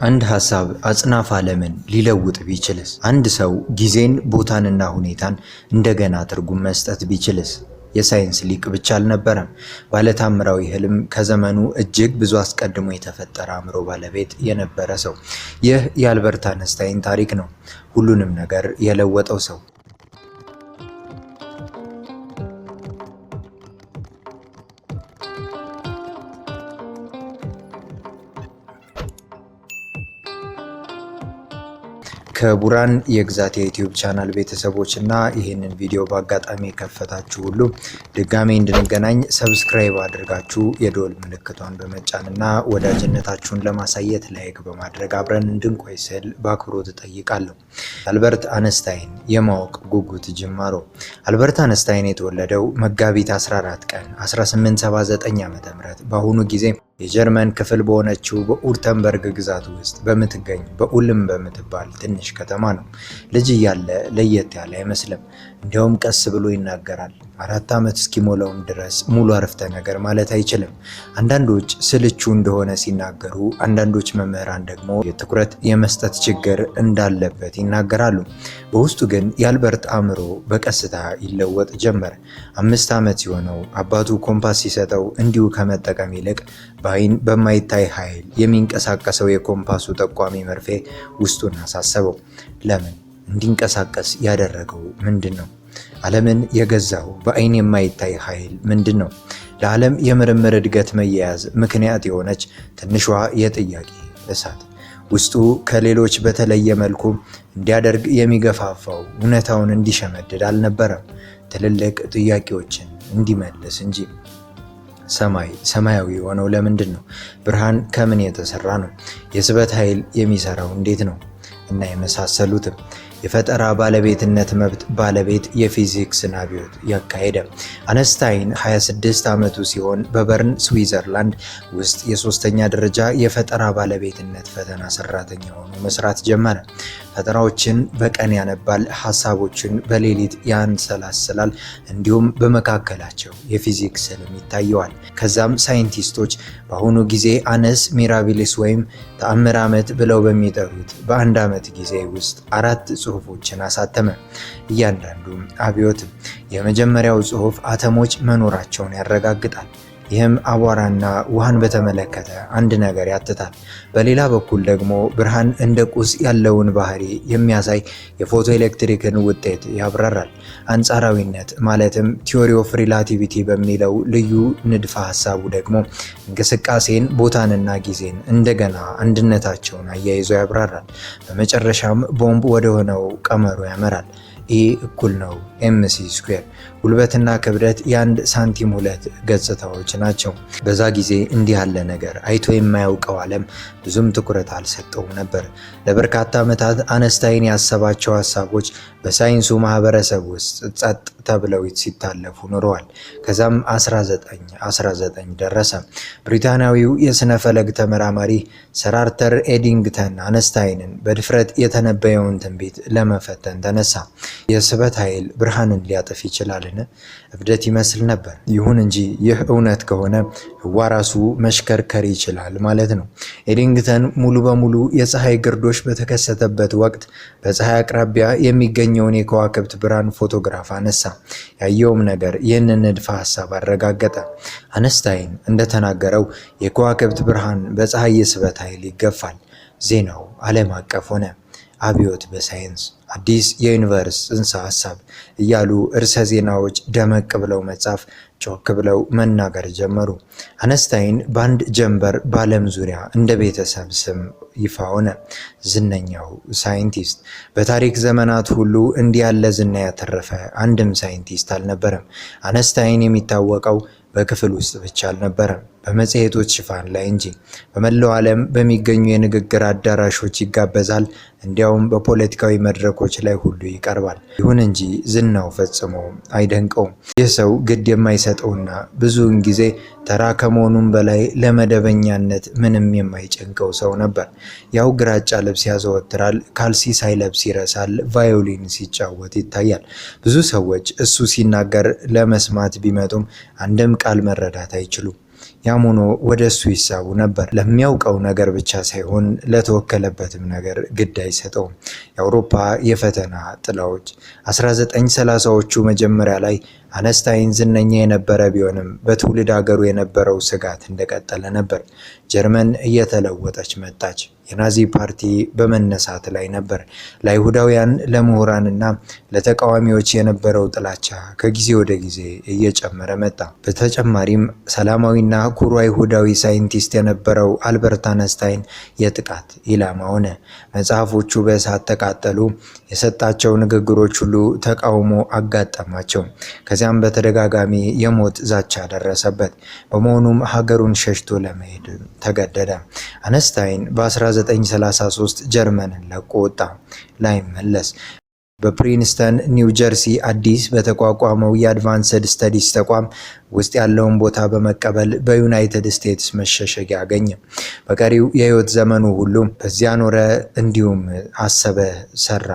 አንድ ሐሳብ አጽናፈ ዓለምን ሊለውጥ ቢችልስ? አንድ ሰው ጊዜን፣ ቦታንና ሁኔታን እንደገና ትርጉም መስጠት ቢችልስ? የሳይንስ ሊቅ ብቻ አልነበረም። ባለታምራዊ ህልም፣ ከዘመኑ እጅግ ብዙ አስቀድሞ የተፈጠረ አእምሮ ባለቤት የነበረ ሰው። ይህ የአልበርት አንስታይን ታሪክ ነው። ሁሉንም ነገር የለወጠው ሰው። ክቡራን የግዛት የዩቲዩብ ቻናል ቤተሰቦች እና ይህንን ቪዲዮ በአጋጣሚ የከፈታችሁ ሁሉ ድጋሜ እንድንገናኝ subscribe አድርጋችሁ የደወል ምልክቷን በመጫን እና ወዳጅነታችሁን ለማሳየት like በማድረግ አብረን እንድንቆይ ስል በአክብሮት እጠይቃለሁ። አልበርት አንስታይን የማወቅ ጉጉት ጅማሮ። አልበርት አንስታይን የተወለደው መጋቢት 14 ቀን 1879 ዓ.ም በአሁኑ ጊዜ የጀርመን ክፍል በሆነችው በኡርተንበርግ ግዛት ውስጥ በምትገኝ በኡልም በምትባል ትንሽ ከተማ ነው። ልጅ እያለ ለየት ያለ አይመስልም። እንዲያውም ቀስ ብሎ ይናገራል። 4 ዓመት እስኪሞላውም ድረስ ሙሉ አረፍተ ነገር ማለት አይችልም። አንዳንዶች ስልቹ እንደሆነ ሲናገሩ፣ አንዳንዶች መምህራን ደግሞ የትኩረት የመስጠት ችግር እንዳለበት ይናገራሉ። በውስጡ ግን የአልበርት አእምሮ በቀስታ ይለወጥ ጀመር። 5 ዓመት ሲሆነው አባቱ ኮምፓስ ሲሰጠው እንዲሁ ከመጠቀም ይልቅ በአይን በማይታይ ኃይል የሚንቀሳቀሰው የኮምፓሱ ጠቋሚ መርፌ ውስጡን አሳሰበው። ለምን እንዲንቀሳቀስ ያደረገው ምንድን ነው? ዓለምን የገዛው በአይን የማይታይ ኃይል ምንድን ነው? ለዓለም የምርምር እድገት መያያዝ ምክንያት የሆነች ትንሿ የጥያቄ እሳት ውስጡ ከሌሎች በተለየ መልኩ እንዲያደርግ የሚገፋፋው እውነታውን እንዲሸመድድ አልነበረም፣ ትልልቅ ጥያቄዎችን እንዲመልስ እንጂ። ሰማይ ሰማያዊ የሆነው ለምንድን ነው? ብርሃን ከምን የተሰራ ነው? የስበት ኃይል የሚሰራው እንዴት ነው? እና የመሳሰሉትም። የፈጠራ ባለቤትነት መብት ባለቤት የፊዚክስን አብዮት ያካሄደ። አነስታይን 26 ዓመቱ ሲሆን በበርን ስዊዘርላንድ ውስጥ የሶስተኛ ደረጃ የፈጠራ ባለቤትነት ፈተና ሰራተኛ ሆኖ መስራት ጀመረ። ፈጠራዎችን በቀን ያነባል፣ ሀሳቦችን በሌሊት ያንሰላስላል፣ እንዲሁም በመካከላቸው የፊዚክስ ህልም ይታየዋል። ከዛም ሳይንቲስቶች በአሁኑ ጊዜ annus mirabilis ወይም ተአምር ዓመት ብለው በሚጠሩት በአንድ ዓመት ጊዜ ውስጥ አራት ጽሑፎችን አሳተመ። እያንዳንዱ አብዮት። የመጀመሪያው ጽሑፍ አተሞች መኖራቸውን ያረጋግጣል። ይህም አቧራና ውሃን በተመለከተ አንድ ነገር ያትታል። በሌላ በኩል ደግሞ ብርሃን እንደ ቁስ ያለውን ባህሪ የሚያሳይ የፎቶ ኤሌክትሪክን ውጤት ያብራራል። አንጻራዊነት ማለትም theory of relativity በሚለው ልዩ ንድፈ ሀሳቡ ደግሞ እንቅስቃሴን፣ ቦታንና ጊዜን እንደገና አንድነታቸውን አያይዞ ያብራራል። በመጨረሻም ቦምብ ወደሆነው ቀመሩ ያመራል። E እኩል ነው mc square። ጉልበትና ክብደት የአንድ ሳንቲም ሁለት ገጽታዎች ናቸው። በዛ ጊዜ እንዲህ ያለ ነገር አይቶ የማያውቀው ዓለም ብዙም ትኩረት አልሰጠውም ነበር። ለበርካታ ዓመታት አነስታይን ያሰባቸው ሀሳቦች በሳይንሱ ማህበረሰብ ውስጥ ጸጥ ተብለው ሲታለፉ ኖረዋል። ከዛም 1919 ደረሰ። ብሪታንያዊው የስነ ፈለግ ተመራማሪ ሰር አርተር ኤዲንግተን አነስታይንን በድፍረት የተነበየውን ትንቢት ለመፈተን ተነሳ። የስበት ኃይል ብርሃንን ሊያጠፍ ይችላልን? እብደት ይመስል ነበር። ይሁን እንጂ ይህ እውነት ከሆነ ህዋ ራሱ መሽከርከር ይችላል ማለት ነው። ኤዲንግተን ሙሉ በሙሉ የፀሐይ ግርዶሽ በተከሰተበት ወቅት በፀሐይ አቅራቢያ የሚገኘውን የከዋክብት ብርሃን ፎቶግራፍ አነሳ። ያየውም ነገር ይህንን ንድፈ ሐሳብ አረጋገጠ። አነስታይን እንደተናገረው የከዋክብት ብርሃን በፀሐይ የስበት ኃይል ይገፋል። ዜናው ዓለም አቀፍ ሆነ። አብዮት በሳይንስ፣ አዲስ የ universe ጽንሰ ሐሳብ እያሉ ርዕሰ ዜናዎች ደመቅ ብለው መጻፍ፣ ጮክ ብለው መናገር ጀመሩ። አነስታይን በአንድ ጀንበር በዓለም ዙሪያ እንደ ቤተሰብ ስም ይፋ ሆነ። ዝነኛው ሳይንቲስት። በታሪክ ዘመናት ሁሉ እንዲህ ያለ ዝና ያተረፈ አንድም ሳይንቲስት አልነበረም። አነስታይን የሚታወቀው በክፍል ውስጥ ብቻ አልነበረም፣ በመጽሔቶች ሽፋን ላይ እንጂ። በመላው ዓለም በሚገኙ የንግግር አዳራሾች ይጋበዛል፣ እንዲያውም በፖለቲካዊ መድረኮች ላይ ሁሉ ይቀርባል። ይሁን እንጂ ዝናው ፈጽሞ አይደንቀውም። ይህ ሰው ግድ የማይሰጠውና ብዙውን ጊዜ ተራ ከመሆኑም በላይ ለመደበኛነት ምንም የማይጨንቀው ሰው ነበር። ያው ግራጫ ልብስ ያዘወትራል፣ ካልሲ ሳይለብስ ይረሳል፣ ቫዮሊን ሲጫወት ይታያል። ብዙ ሰዎች እሱ ሲናገር ለመስማት ቢመጡም አንድም ቃል መረዳት አይችሉም። ያም ሆኖ ወደ እሱ ይሳቡ ነበር። ለሚያውቀው ነገር ብቻ ሳይሆን ለተወከለበትም ነገር ግድ አይሰጠውም። የአውሮፓ የፈተና ጥላዎች። 1930ዎቹ መጀመሪያ ላይ አነስታይን ዝነኛ የነበረ ቢሆንም በትውልድ ሀገሩ የነበረው ስጋት እንደቀጠለ ነበር። ጀርመን እየተለወጠች መጣች። የናዚ ፓርቲ በመነሳት ላይ ነበር። ለአይሁዳውያን፣ ለምሁራንና ለተቃዋሚዎች የነበረው ጥላቻ ከጊዜ ወደ ጊዜ እየጨመረ መጣ። በተጨማሪም ሰላማዊና ኩሩ አይሁዳዊ ሳይንቲስት የነበረው አልበርት አነስታይን የጥቃት ኢላማ ሆነ። መጽሐፎቹ በእሳት ተቃጠሉ። የሰጣቸው ንግግሮች ሁሉ ተቃውሞ አጋጠማቸው። ከዚያም በተደጋጋሚ የሞት ዛቻ ደረሰበት። በመሆኑም ሀገሩን ሸሽቶ ለመሄድ ተገደደ። አነስታይን በ1933 ጀርመንን ለቆ ወጣ፣ ላይመለስ። በፕሪንስተን ኒው ጀርሲ አዲስ በተቋቋመው የ Advanced Studies ተቋም ውስጥ ያለውን ቦታ በመቀበል በዩናይትድ ስቴትስ መሸሸጊያ አገኘ። በቀሪው የህይወት ዘመኑ ሁሉ በዚያ ኖረ፣ እንዲሁም አሰበ፣ ሰራ።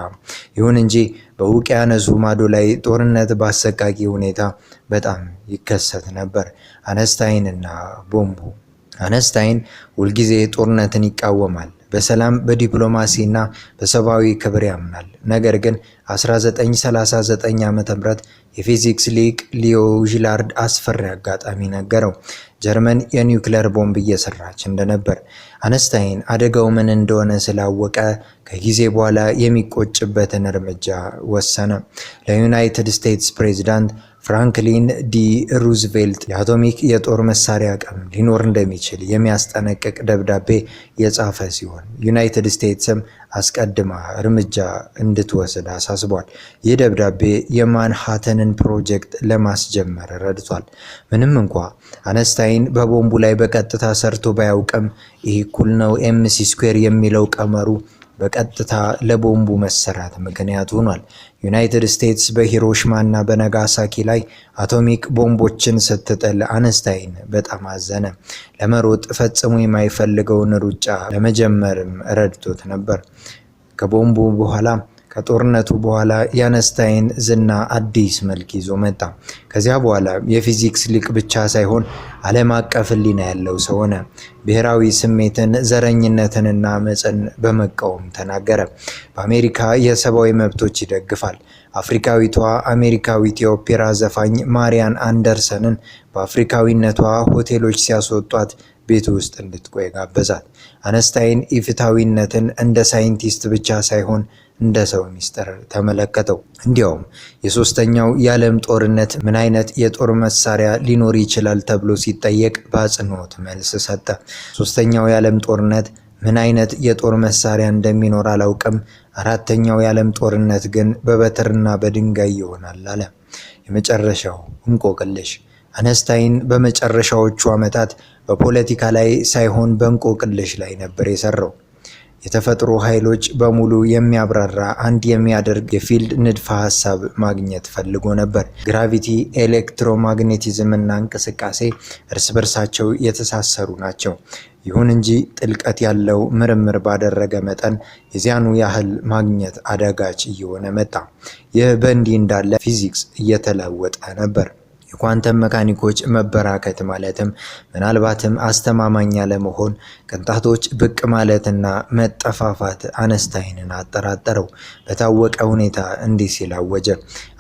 ይሁን እንጂ በውቅያኖሱ ማዶ ላይ ጦርነት በአሰቃቂ ሁኔታ በጣም ይከሰት ነበር። አነስታይንና ቦምቡ። አነስታይን ሁልጊዜ ጦርነትን ይቃወማል። በሰላም፣ በዲፕሎማሲ እና በሰብአዊ ክብር ያምናል። ነገር ግን 1939 ዓ.ም የፊዚክስ ሊቅ ሊዮ ዢላርድ አስፈሪ አጋጣሚ ነገረው። ጀርመን የኒውክሌር ቦምብ እየሰራች እንደነበር። አነስታይን አደጋው ምን እንደሆነ ስላወቀ ከጊዜ በኋላ የሚቆጭበትን እርምጃ ወሰነ። ለዩናይትድ ስቴትስ ፕሬዝዳንት ፍራንክሊን ዲ ሩዝቬልት የአቶሚክ የጦር መሳሪያ አቅም ሊኖር እንደሚችል የሚያስጠነቅቅ ደብዳቤ የጻፈ ሲሆን ዩናይትድ ስቴትስም አስቀድማ እርምጃ እንድትወስድ አሳስቧል። ይህ ደብዳቤ የማንሃተንን ፕሮጀክት ለማስጀመር ረድቷል። ምንም እንኳ አነስታይን በቦምቡ ላይ በቀጥታ ሰርቶ ባያውቅም E እኩል ነው mc square የሚለው ቀመሩ በቀጥታ ለቦምቡ መሰራት ምክንያት ሆኗል። ዩናይትድ ስቴትስ በሂሮሺማ እና በናጋሳኪ ላይ አቶሚክ ቦምቦችን ስትጥል አነስታይን በጣም አዘነ። ለመሮጥ ፈጽሞ የማይፈልገውን ሩጫ ለመጀመርም ረድቶት ነበር። ከቦምቡ በኋላ ከጦርነቱ በኋላ የአነስታይን ዝና አዲስ መልክ ይዞ መጣ። ከዚያ በኋላ የፊዚክስ ሊቅ ብቻ ሳይሆን ዓለም አቀፍ ሕሊና ያለው ሰው ሆነ። ብሔራዊ ስሜትን፣ ዘረኝነትንና አመፅን በመቃወም ተናገረ። በአሜሪካ የሰብአዊ መብቶች ይደግፋል። አፍሪካዊቷ አሜሪካዊት የኦፔራ ዘፋኝ ማሪያን አንደርሰንን በአፍሪካዊነቷ ሆቴሎች ሲያስወጧት ቤቱ ውስጥ እንድትቆይ ጋበዛት። አነስታይን ኢፍትሐዊነትን እንደ ሳይንቲስት ብቻ ሳይሆን እንደ ሰው ሚስጥር ተመለከተው። እንዲያውም የሶስተኛው የዓለም ጦርነት ምን አይነት የጦር መሳሪያ ሊኖር ይችላል ተብሎ ሲጠየቅ በአጽንኦት መልስ ሰጠ። ሶስተኛው የዓለም ጦርነት ምን አይነት የጦር መሳሪያ እንደሚኖር አላውቅም። አራተኛው የዓለም ጦርነት ግን በበትርና በድንጋይ ይሆናል አለ። የመጨረሻው እንቆቅልሽ። አነስታይን በመጨረሻዎቹ ዓመታት በፖለቲካ ላይ ሳይሆን በእንቆቅልሽ ላይ ነበር የሰራው። የተፈጥሮ ኃይሎች በሙሉ የሚያብራራ አንድ የሚያደርግ የ field ንድፈ ሐሳብ ማግኘት ፈልጎ ነበር። Gravity፣ electromagnetism እና እንቅስቃሴ እርስ በርሳቸው የተሳሰሩ ናቸው። ይሁን እንጂ ጥልቀት ያለው ምርምር ባደረገ መጠን የዚያኑ ያህል ማግኘት አዳጋች እየሆነ መጣ። ይህ በእንዲህ እንዳለ ፊዚክስ እየተለወጠ ነበር። የኳንተም መካኒኮች መበራከት ማለትም ምናልባትም አስተማማኝ ያለመሆን፣ ቅንጣቶች ብቅ ማለትና መጠፋፋት አነስታይንን አጠራጠረው። በታወቀ ሁኔታ እንዲህ ሲል አወጀ።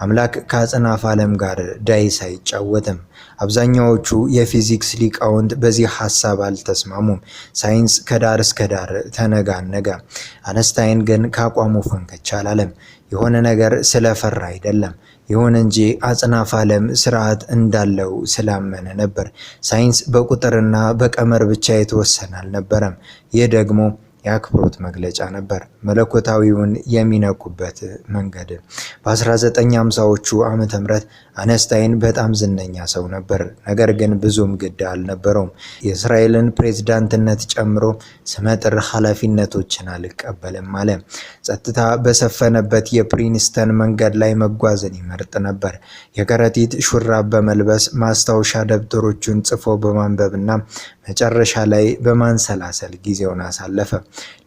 አምላክ ከአጽናፈ ዓለም ጋር dice አይጫወትም። አብዛኛዎቹ የፊዚክስ ሊቃውንት በዚህ ሐሳብ አልተስማሙም። ሳይንስ ከዳር እስከ ዳር ተነጋነገ። አነስታይን ግን ከአቋሙ ፍንክች አላለም። የሆነ ነገር ስለፈራ አይደለም። ይሁን እንጂ አጽናፈ ዓለም ስርዓት እንዳለው ስላመነ ነበር። ሳይንስ በቁጥርና በቀመር ብቻ የተወሰነ አልነበረም። ይህ ደግሞ የአክብሮት መግለጫ ነበር፣ መለኮታዊውን የሚነኩበት መንገድ። በ1950ዎቹ ዓመተ ምህረት አነስታይን በጣም ዝነኛ ሰው ነበር፣ ነገር ግን ብዙም ግድ አልነበረውም። የእስራኤልን ፕሬዝዳንትነት ጨምሮ ስመጥር ኃላፊነቶችን አልቀበልም አለ። ጸጥታ በሰፈነበት የፕሪንስተን መንገድ ላይ መጓዝን ይመርጥ ነበር። የከረጢት ሹራብ በመልበስ፣ ማስታወሻ ደብተሮቹን ጽፎ በማንበብና መጨረሻ ላይ በማንሰላሰል ጊዜውን አሳለፈ።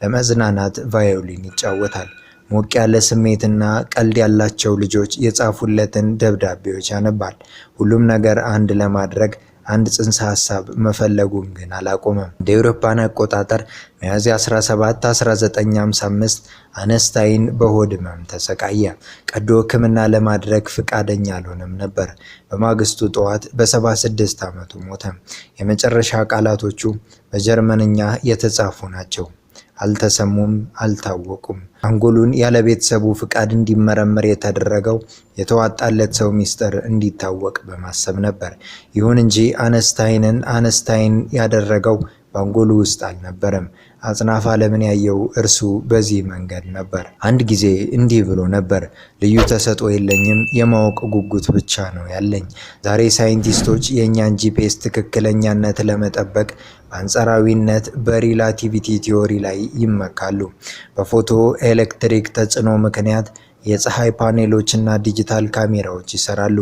ለመዝናናት ቫዮሊን ይጫወታል። ሞቅ ያለ ስሜትና ቀልድ ያላቸው ልጆች የጻፉለትን ደብዳቤዎች ያነባል። ሁሉም ነገር አንድ ለማድረግ አንድ ጽንሰ ሐሳብ መፈለጉን ግን አላቆመም። እንደ አውሮፓውያን አቆጣጠር ሚያዝያ 17 1955 አነስታይን በሆድ ህመም ተሰቃየ። ቀዶ ሕክምና ለማድረግ ፍቃደኛ አልሆነም ነበር። በማግስቱ ጠዋት በ76 ዓመቱ ሞተ። የመጨረሻ ቃላቶቹ በጀርመንኛ የተጻፉ ናቸው። አልተሰሙም፣ አልታወቁም። አንጎሉን ያለ ቤተሰቡ ፍቃድ እንዲመረመር የተደረገው የተዋጣለት ሰው ሚስጥር እንዲታወቅ በማሰብ ነበር። ይሁን እንጂ አነስታይንን አነስታይን ያደረገው በአንጎሉ ውስጥ አልነበረም። አጽናፈ ዓለምን ያየው እርሱ በዚህ መንገድ ነበር። አንድ ጊዜ እንዲህ ብሎ ነበር፣ ልዩ ተሰጥኦ የለኝም፣ የማወቅ ጉጉት ብቻ ነው ያለኝ። ዛሬ ሳይንቲስቶች የእኛን GPS ትክክለኛነት ለመጠበቅ በአንጻራዊነት በ relativity theory ላይ ይመካሉ። በፎቶ ኤሌክትሪክ ተጽዕኖ ምክንያት የፀሐይ ፓኔሎች እና ዲጂታል ካሜራዎች ይሰራሉ።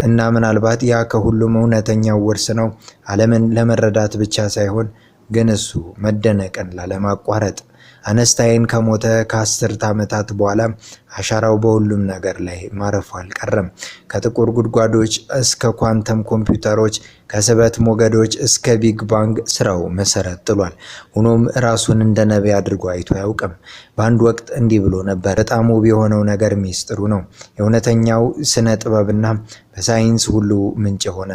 እና ምናልባት ያ ከሁሉም እውነተኛው ውርስ ነው፣ ዓለምን ለመረዳት ብቻ ሳይሆን ግን እሱ መደነቅን ላለማቋረጥ። አነስታይን ከሞተ ከ10 ዓመታት በኋላ አሻራው በሁሉም ነገር ላይ ማረፉ አልቀረም። ከጥቁር ጉድጓዶች እስከ ኳንተም ኮምፒውተሮች፣ ከስበት ሞገዶች እስከ Big Bang ስራው መሰረት ጥሏል። ሆኖም ራሱን እንደ ነቢይ አድርጎ አይቶ አያውቅም። በአንድ ወቅት እንዲህ ብሎ ነበር፣ በጣም ውብ የሆነው ነገር ሚስጥሩ ነው። የእውነተኛው ስነ ጥበብና በሳይንስ ሁሉ ምንጭ ሆነ።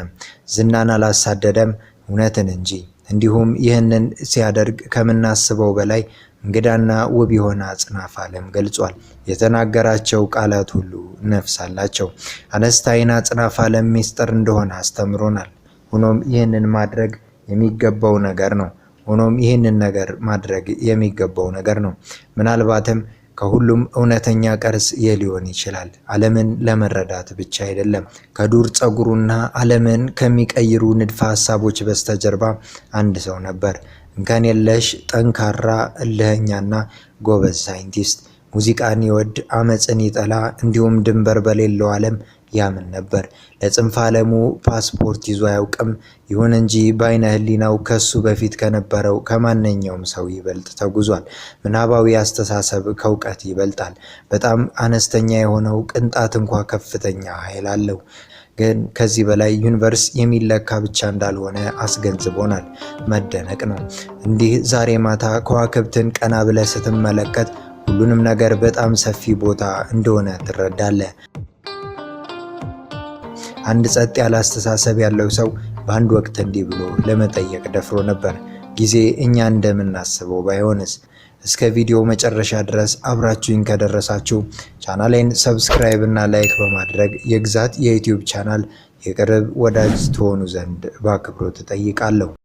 ዝናን አላሳደደም፣ እውነትን እንጂ። እንዲሁም ይህንን ሲያደርግ ከምናስበው በላይ እንግዳና ውብ የሆነ አጽናፈ ዓለም ገልጿል። የተናገራቸው ቃላት ሁሉ ነፍስ አላቸው። አነስታይን አጽናፈ ዓለም ሚስጥር እንደሆነ አስተምሮናል። ሆኖም ይህንን ማድረግ የሚገባው ነገር ነው። ሆኖም ይህንን ነገር ማድረግ የሚገባው ነገር ነው። ምናልባትም ከሁሉም እውነተኛ ቅርስ ይህ ሊሆን ይችላል። ዓለምን ለመረዳት ብቻ አይደለም። ከዱር ፀጉሩና ዓለምን ከሚቀይሩ ንድፈ ሐሳቦች በስተጀርባ አንድ ሰው ነበር። እንከን የለሽ፣ ጠንካራ፣ እልህኛና ጎበዝ ሳይንቲስት። ሙዚቃን ይወድ፣ አመፅን ይጠላ፣ እንዲሁም ድንበር በሌለው ዓለም ያምን ነበር። ለጽንፈ ዓለሙ ፓስፖርት ይዞ አያውቅም። ይሁን እንጂ በአይነ ህሊናው ከሱ በፊት ከነበረው ከማንኛውም ሰው ይበልጥ ተጉዟል። ምናባዊ አስተሳሰብ ከእውቀት ይበልጣል። በጣም አነስተኛ የሆነው ቅንጣት እንኳ ከፍተኛ ኃይል አለው። ግን ከዚህ በላይ universe የሚለካ ብቻ እንዳልሆነ አስገንዝቦናል። መደነቅ ነው። እንዲህ ዛሬ ማታ ከዋክብትን ቀና ብለህ ስትመለከት ሁሉንም ነገር በጣም ሰፊ ቦታ እንደሆነ ትረዳለህ። አንድ ጸጥ ያለ አስተሳሰብ ያለው ሰው በአንድ ወቅት እንዲህ ብሎ ለመጠየቅ ደፍሮ ነበር። ጊዜ እኛ እንደምናስበው ባይሆንስ? እስከ ቪዲዮ መጨረሻ ድረስ አብራችሁኝ ከደረሳችሁ ቻናሌን subscribe እና like በማድረግ የግዛት የዩቲዩብ ቻናል የቅርብ ወዳጅ ትሆኑ ዘንድ በአክብሮት እጠይቃለሁ።